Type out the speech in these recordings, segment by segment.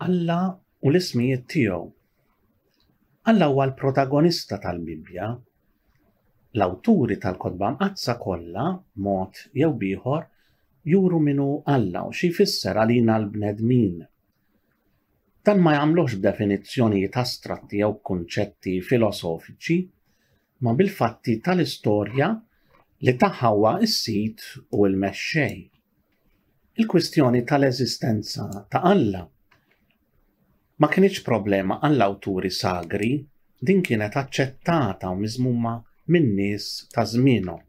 Alla u l-ismijiet tiegħu. Alla huwa l-protagonista tal-Bibbja. L-awturi tal-Kotba Mqaddsa kollha, b'mod jew b'ieħor, juru min hu Alla u xi jfisser għalina l-bnedmin. Dan ma jagħmluhx b'definizzjonijiet astratti jew b'kunċetti filosofiċi, ma bil-fatti tal-istorja li tagħha huwa s-sid u l-mexxej. Il-kwistjoni tal-eżistenza ta' Alla ma kinitx problema għall-awturi sagri, din kienet aċċettata u miżmuma min-nies ta' żmienhom.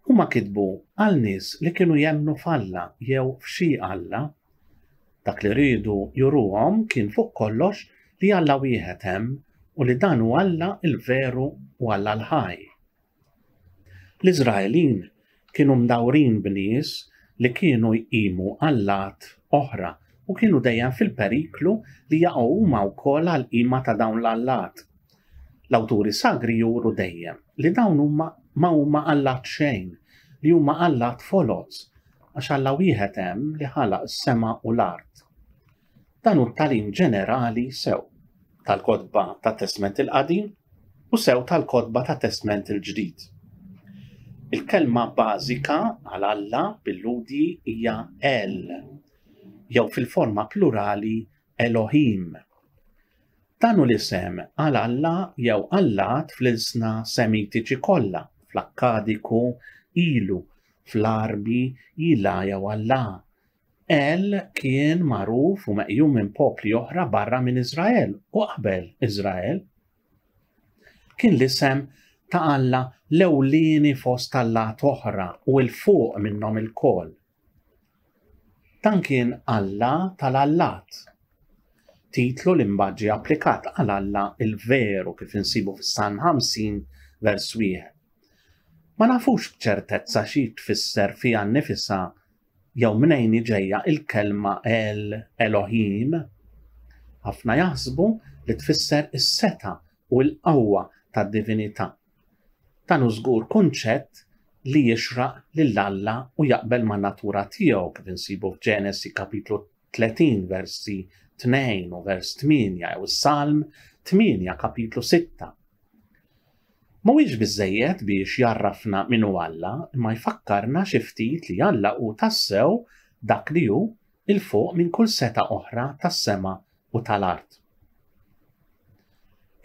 Huma kitbu għal nies li kienu jemmnu f'Alla jew f'xi alla. Dak li riedu juruhom kien fuq kollox li Alla wieħed hemm u li dan hu Alla l-veru u Alla l-ħaj. L-Iżraelin kienu mdawrin b'nies li kienu jqimu allat oħra u kienu dejjem fil-periklu li jaqgħu huma wkoll għall-qima ta' dawn l-allat. L-awturi sagri juru dejjem li dawn huma ma huma allat xejn, li huma allat foloz, għax Alla wieħed hemm li ħalaq is-sema u l-art. Dan hu t-tagħlim ġenerali sew tal-kotba tat-Testment il-Qadim u sew tal-kotba tat-Testment il-Ġdid. Il-kelma bażika għal Alla bil-Lhudi hija El, jew fil-forma plurali Elohim. Dan hu l-isem għal Alla jew allat fl-ilsna Semitiċi kollha, fl-Akkadiku, Ilu, fl-Għarbi, Ilah jew Allah. El kien magħruf u meqjum minn popli oħra barra minn Iżrael u qabel Iżrael. Kien l-isem ta' Alla l-ewlieni fost allat oħra u 'l fuq minnhom ilkoll. Dan kien Alla tal-allat. Titlu li mbagħad ġie applikat għal Alla l-veru kif insibu fis-Salm 50 vers 1. Ma nafux b'ċertezza xi tfisser fiha nnifisha jew mnejn hi ġejja il-kelma El Elohim. Ħafna jaħsbu li tfisser is-setgħa u l-qawwa tad-divinità. Dan hu żgur kunċett li jixraq lil Alla u jaqbel man-natura tiegħu kif insibu f'Ġenesi kapitlu 30 versi 2 u vers 8 jew is-Salm 8 kapitlu 6. Mhuwiex biżżejjed biex jgħarrafna min hu Alla, imma jfakkarna xi ftit li Alla hu tassew dak li hu 'l fuq minn kull setgħa oħra tas-sema u tal-art.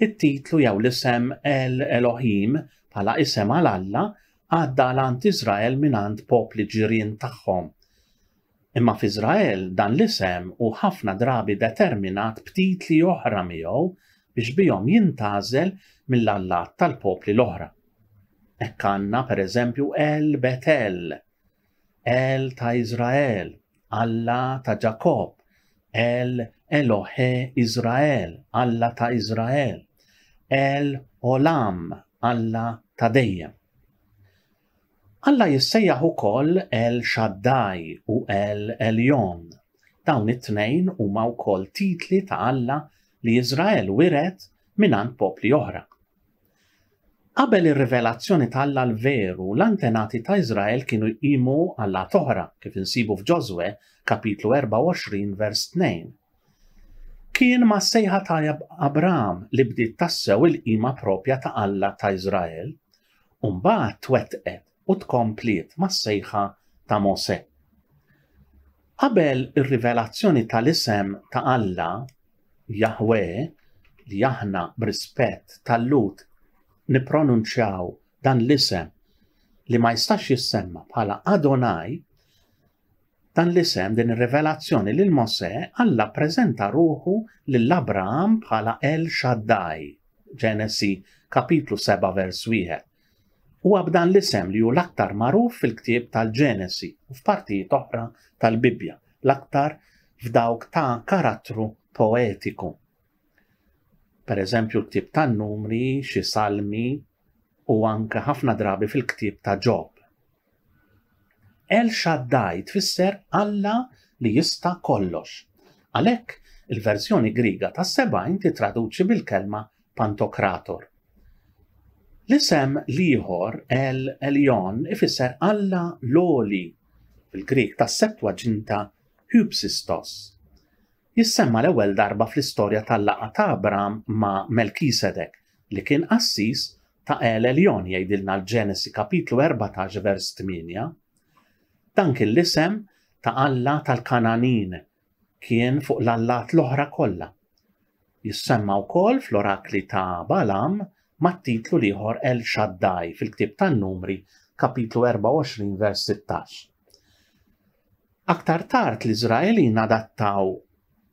It-titlu jew l-isem El Elohim bħala isem għal Alla għadda għal għand Iżrael mingħand popli ġirien tagħhom. Imma f'Iżrael dan l-isem hu ħafna drabi determinat b'titli oħra miegħu biex bihom jintgħażel mill-allat tal-popli l-oħra. Hekk għandna pereżempju El Betel, El ta' Iżrael, Alla ta' Ġakobb, El Elohe Iżrael, Alla ta' Iżrael, El Olam, Alla ta' dejjem. Alla jissejjaħ ukoll El Shaddai u El Elyon. Dawn it-tnejn huma wkoll titli ta' Alla li Iżrael wiret mingħand popli oħra. Qabel ir-rivelazzjoni ta' Alla l-veru, l-antenati ta' Iżrael kienu jqimu allat oħra, kif insibu f'Ġożwè, kapitlu 24, vers 2. Kien mas-sejħa ta' Abram li bdiet tassew il-qima proprja ta' Alla ta' Iżrael, u mbagħad twettqet u tkompliet mas-sejħa ta' Mosè. Qabel ir-rivelazzjoni tal-isem ta' Alla, Jahweh, li aħna b'rispett tal-Lhud nippronunċjaw dan l-isem li ma jistax jissemma bħala Adonai, dan l-isem, din ir-rivelazzjoni lil Mosè, Alla ppreżenta ruħu lil Abraham bħala El Shaddai, Ġenesi kapitlu 7 vers 1. Huwa b'dan l-isem li hu l-aktar magħruf fil-ktieb tal-Ġenesi u f'partijiet oħra tal-Bibbja, l-aktar f'dawk ta' karattru poetiku. Per eżempju l-ktieb tan-Numri, xi Salmi u anke ħafna drabi fil-ktieb ta' Ġob. El Shaddai tfisser Alla li jista' kollox. Għalhekk, il-verżjoni Griega tas-70 tittraduċi bil-kelma Pantokrator. L-isem l-ieħor El Elyon ifisser Alla l-Għoli, fil-Grieg tas-Septuaġinta Hypsistos. jissemma l-ewwel darba fl-istorja tal-laqgħa ta' Abram ma' Melkisedek, li kien qassis ta' El Elyon jgħidilna l-Ġenesi kapitlu 14 vers 8. Dan kien l-isem ta' Alla tal-Kangħanin kien fuq l-allat l-oħra kollha. Jissemma wkoll fl-orakli ta' Balaam mat-titlu l-ieħor El Shaddai fil-ktieb tan-Numri kapitlu 24 vers 16. Aktar tard l-Iżraelin adattaw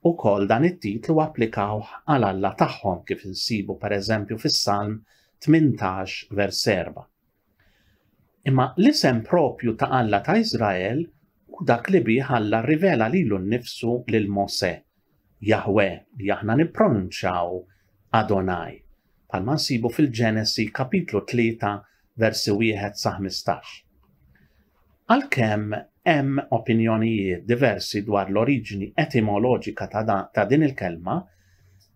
ukoll dan it-titlu u applikawh għal Alla tagħhom kif insibu pereżempju fis-Salm 18 vers 4. Imma l-isem proprju ta' Alla ta' Iżrael hu dak li bih Alla rrivela lilu nnifsu lil Mosè, Jaħwè, li aħna nippronunċjaw Adonai, bħalma nsibu fil-Ġenesi kapitlu 3 versi 1 sa 15. Għalkemm hemm opinjonijiet diversi dwar l-oriġini etimoloġika ta', ta din il-kelma,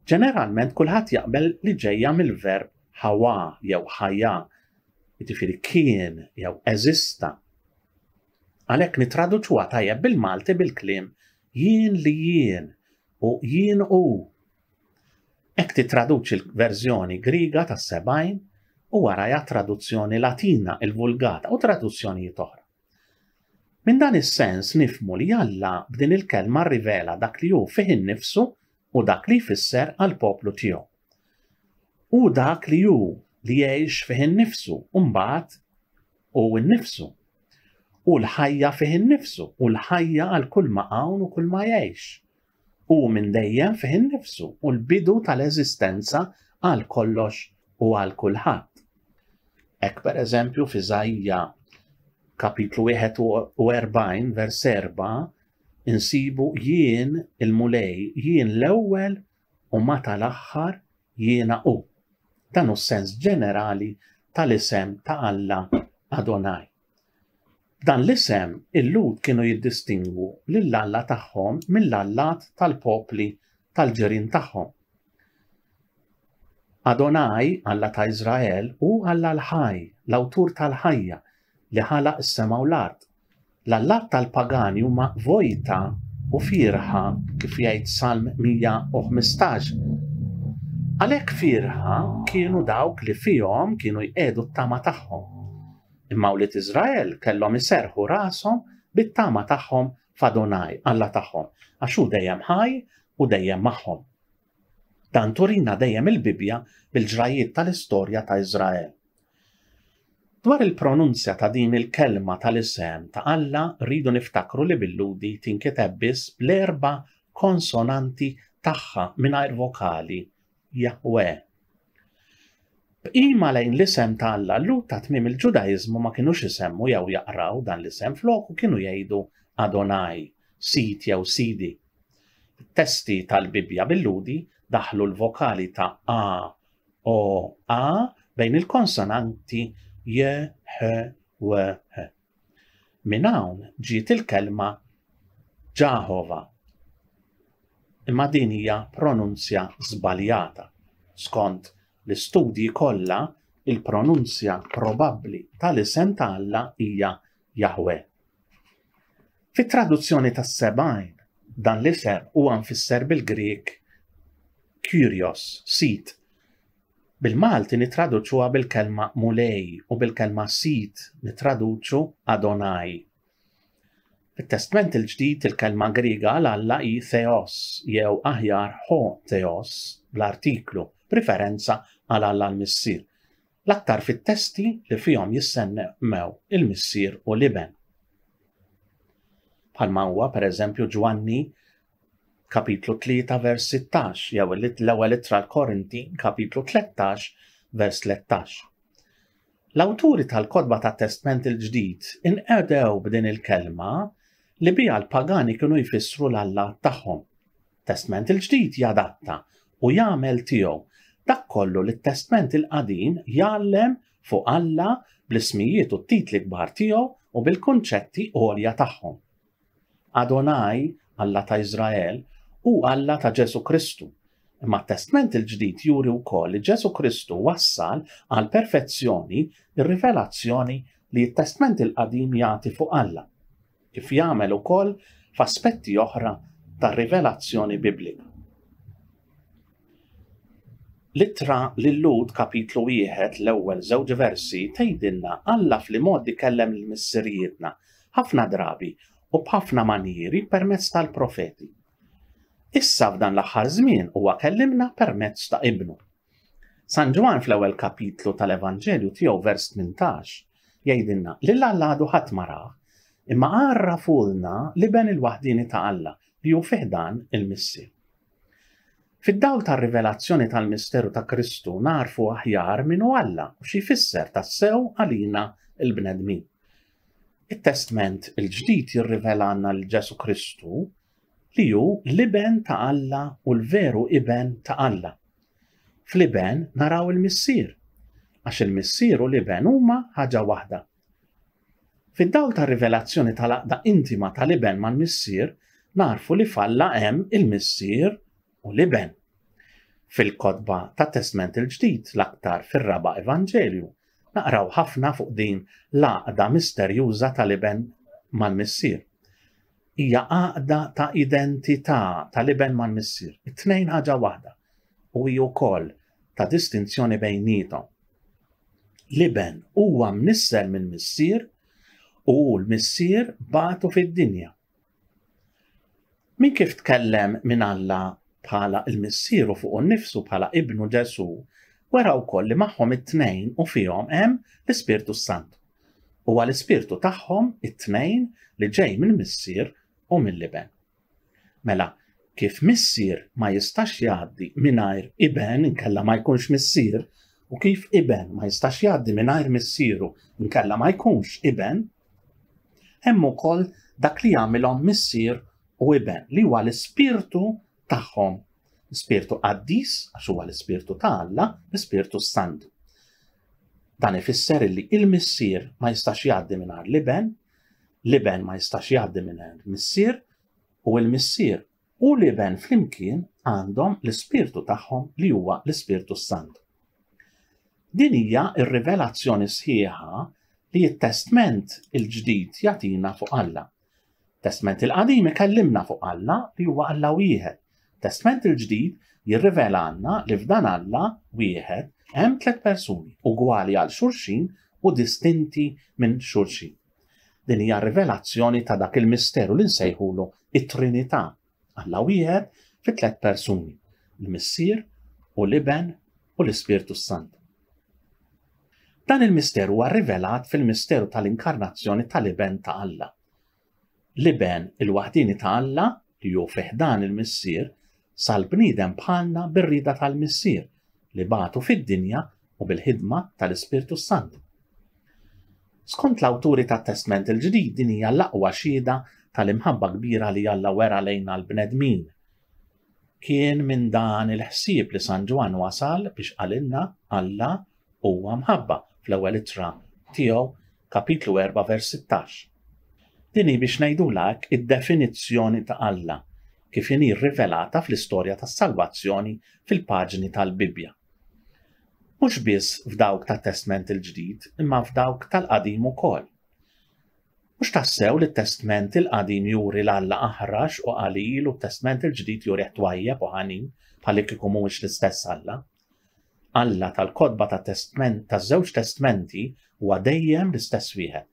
ġeneralment kulħadd jaqbel li ġejja mill-verb ħawa jew ħajja, jiġifieri kien jew eżista. Għalhekk nittraduċuha tajjeb bil-Malti bil-kliem jien li jien u jien hu. Hekk tittraduċi l-verżjoni Griega tas-70 u warajha traduzzjoni Latina, il-Vulgata, u traduzzjonijiet oħra. Minn dan is-sens nifhmu li Alla b'din il-kelma rrivela dak li hu fih innifsu u dak li jfisser għall-poplu tiegħu. Hu dak li hu li jgħix fih innifsu u mbagħad hu nnifsu. Hu l-ħajja fih innifsu u l-ħajja għal kull ma hawn u kull ma jgħix. Hu minn dejjem fih innifsu u l-bidu tal-eżistenza għal kollox u għal kulħadd. Hekk pereżempju f'Iżaija kapitlu 41 vers 4 insibu jien il-Mulej, jien l-ewwel u ma tal-aħħar jiena hu. Dan hu s-sens ġenerali tal-isem ta' Alla Adonai. B'dan l-isem, il-Lhud kienu jiddistingwu lill-Alla tagħhom mill-allat tal-popli tal-ġirien tagħhom. Adonai, Alla ta' Iżrael, hu Alla l-ħaj, l-awtur tal-ħajja, li ħalaq is-sema u l-art. L-allat tal-pagani huma vojta u fierħa, kif jgħid Salm 115. Għalhekk fierħa kienu dawk li fihom kienu jqiegħdu t-tama tagħhom. Imma wlied Iżrael kellhom iserrħu rashom bit-tama tagħhom f'Adonaj, Alla tagħhom, għax hu dejjem ħaj u dejjem magħhom. Dan turina dejjem il-Bibbja bil-ġrajjiet tal-istorja ta' Iżrael. Dwar il-pronunzja ta' din il-kelma tal-isem ta' Alla rridu niftakru li bil-Lhudi tinkiteb biss bl-erba' konsonanti tagħha mingħajr vokali, Jahweh. B'qima lejn l-isem ta' Alla, l-Lhud ta' tmiem il-Ġudaiżmu ma kinux isemmu jew jaqraw dan l-isem, floku kienu jgħidu Adonai, Sid jew Sidi. Fit-testi tal-Bibbja bil-Lhudi daħħlu l-vokali ta' a, o, a bejn il-konsonanti j, h, w, h. Minn hawn ġiet il-kelma Ġaħova. Imma din hija pronunzja żbaljata. Skont l-istudji kollha, il-pronunzja probabbli tal-isem ta' Alla hija Jaħwè. Fit-traduzzjoni tas-70, dan l-isem huwa mfisser bil-Grieg Kyrios, Sid, Bil-Malti nittraduċuha bil-kelma Mulej u bil-kelma Sid nittraduċu Adonai. Fit-Testment il-Ġdid il-kelma Griega għal Alla hi theos jew aħjar ho theos bl-artiklu b'riferenza għal Alla l-Missier, l-aktar fit-testi li fihom jissemmew il-Missier u l-Iben. Bħalma huwa pereżempju Ġwanni kapitlu 3 vers 16 jew l-ewwel ittra l-Korinti kapitlu 13 vers 13. L-awturi tal-kotba tat-Testment il-Ġdid inqedew b'din il-kelma li biha l-pagani kienu jfissru l-allat tagħhom. Testment il-Ġdid jadatta u jagħmel tiegħu dak kollu li t-Testment il-Qadim jgħallem fuq Alla bl-ismijiet u t-titli kbar tiegħu u bil-kunċetti għolja tagħhom. Adonai, Alla ta' Iżrael, hu Alla ta' Ġesù Kristu. Imma t-Testment il-Ġdid juri wkoll li Ġesù Kristu wassal għall-perfezzjoni r-rivelazzjoni li t-Testment il-Qadim jagħti fuq Alla, kif jagħmel ukoll f'aspetti oħra tar-rivelazzjoni Biblika. L-ittra lil-Lhud kapitlu wieħed l-ewwel żewġ versi tgħidilna Alla fl-imgħoddi kellem lil missirijietna ħafna drabi u b'ħafna manjieri permezz tal-profeti. Issa f'dan l-aħħar żmien huwa kellimna permezz ta' Ibnu. San Ġwann fl-ewwel kapitlu tal-Evanġelju tiegħu vers 18 jgħidilna li l-Alla għadu ħadd ma rah, imma għarrafulna l-Iben il-waħdieni ta' Alla li hu fi ħdan il-Missier. Fid-dawl tar-rivelazzjoni tal-misteru ta' Kristu nagħrfu aħjar min hu Alla u xi jfisser tassew għalina l-bnedmin. It-Testment il-Ġdid jirrivelalna lil Ġesù Kristu li hu l-Iben ta' Alla u l-veru Iben ta' Alla. Fl-Iben naraw il-Missier, għax il-Missier u l-Iben huma ħaġa waħda. Fid-dawl tar-rivelazzjoni tal-għaqda intima tal-Iben mal-Missier, nagħrfu li f'Alla hemm il-Missier u l-Iben. Fil-kotba tat-Testment il-Ġdid, l-aktar fir-raba' Evanġelju, naqraw ħafna fuq din l-għaqda misterjuża tal-Iben mal-Missier. Hija għaqda ta' identità tal-Iben mal-Missier, it-tnejn ħaġa waħda, u hi wkoll ta' distinzjoni bejniethom. L-Iben huwa mnissel mill-Missier u hu l-Missier bagħtu fid-dinja. Min kif tkellem minn Alla bħala l-Missier u fuqu nnifsu bħala Ibnu Ġesù, wera wkoll li magħhom it-tnejn u fihom hemm l-Ispirtu s-Santu. Huwa l-Ispirtu tagħhom it-tnejn li ġej mill-Missier u mill-Iben. Mela, kif missier ma jistax jgħaddi mingħajr iben inkella ma jkunx missier, u kif iben ma jistax jgħaddi mingħajr missieru inkella ma jkunx iben, hemm ukoll dak li jagħmilhom missier u iben li huwa l-ispirtu tagħhom. L-ispirtu qaddis, għax huwa l-ispirtu ta' Alla, l-ispirtu s-Santu. Dan ifisser illi il-missier ma jistax jgħaddi mingħajr l-iben, l-iben ma jistax jgħaddi mingħajr missier, u l-missier u l-iben flimkien għandhom l-ispirtu tagħhom li huwa l-Ispirtu s-Santu. Din hija r-rivelazzjoni sħiħa li t-Testment il-Ġdid jagħtina fuq Alla. Testment il-Qadim ikellimna fuq Alla li huwa Alla wieħed. Testment il-Ġdid jirrivelalna li f'dan Alla wieħed hemm tliet persuni ugwali għal xulxin u distinti minn xulxin. Din hija rivelazzjoni ta' dak il-misteru li nsejħulu it-Trinità, Alla wieħed fi tliet persuni, il-Missier u l-Iben u l-Ispirtu s-Santu. Dan il-misteru huwa rivelat fil-misteru tal-inkarnazzjoni tal-Iben ta' Alla. L-Iben il-waħdieni ta' Alla li hu fi ħdan il-Missier sar bniedem bħalna bir-rieda tal-Missier li bagħtu fid-dinja u bil-ħidma tal-Ispirtu s-Santu. Skont l-awturi tat-Testment il-Ġdid din hija l-aqwa xhieda tal-imħabba kbira li Alla wera lejna l-bnedmin. Kien minn dan il-ħsieb li San Ġwann wasal biex qalilna Alla huwa mħabba fl-ewwel ittra tiegħu kapitlu 4 vers 16. Din hi biex ngħidulha hekk id-definizzjoni ta' Alla kif inhi rrivelata fl-istorja tas-salvazzjoni fil-paġni tal-Bibbja. Mhux biss f'dawk tat-Testment il-Ġdid, imma f'dawk tal-Qadim ukoll. Mhux tassew li t-Testment il-Qadim juri 'l Alla aħrax u qalil u t-Testment il-Ġdid jurih twajjeb u ħanin bħallikieku mhuwiex l-istess Alla. Alla tal-kotba tat-Testment taż-żewġ Testmenti huwa dejjem l-istess wieħed.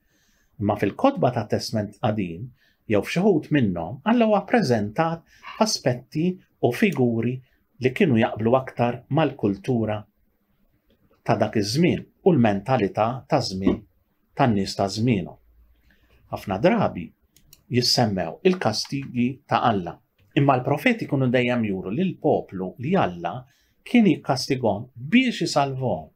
Imma fil-kotba tat-Testment Qadim, jew f'xi wħud minnhom, Alla huwa ppreżentat f'aspetti u figuri li kienu jaqblu aktar mal-kultura ta' dak iż-żmien u l-mentalità taż-żmien tan-nies ta' żmienhom. Ħafna drabi jissemmew il-kastigi ta' Alla. Imma l-profeti kienu dejjem juru lill-poplu li Alla kien jikkastigahom biex isalvahom.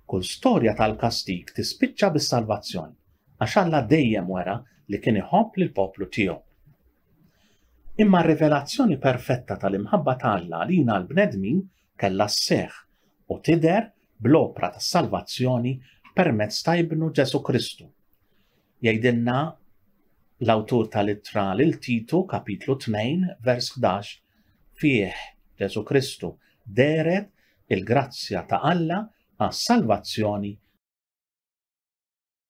Kull storja tal-kastig tispiċċa bis-salvazzjoni, għax Alla dejjem wera li kien iħobb lill-poplu tiegħu. Imma r-rivelazzjoni perfetta tal-imħabba ta' Alla għalina l-bnedmin kellha sseħħ u tidher bl-opra tas-salvazzjoni permezz ta' Ibnu Ġesù Kristu. Jgħidilna l-awtur tal-ittra lil Titu, kapitlu 2, vers 11, fih Ġesù Kristu dehret il-grazzja ta' Alla għas-salvazzjoni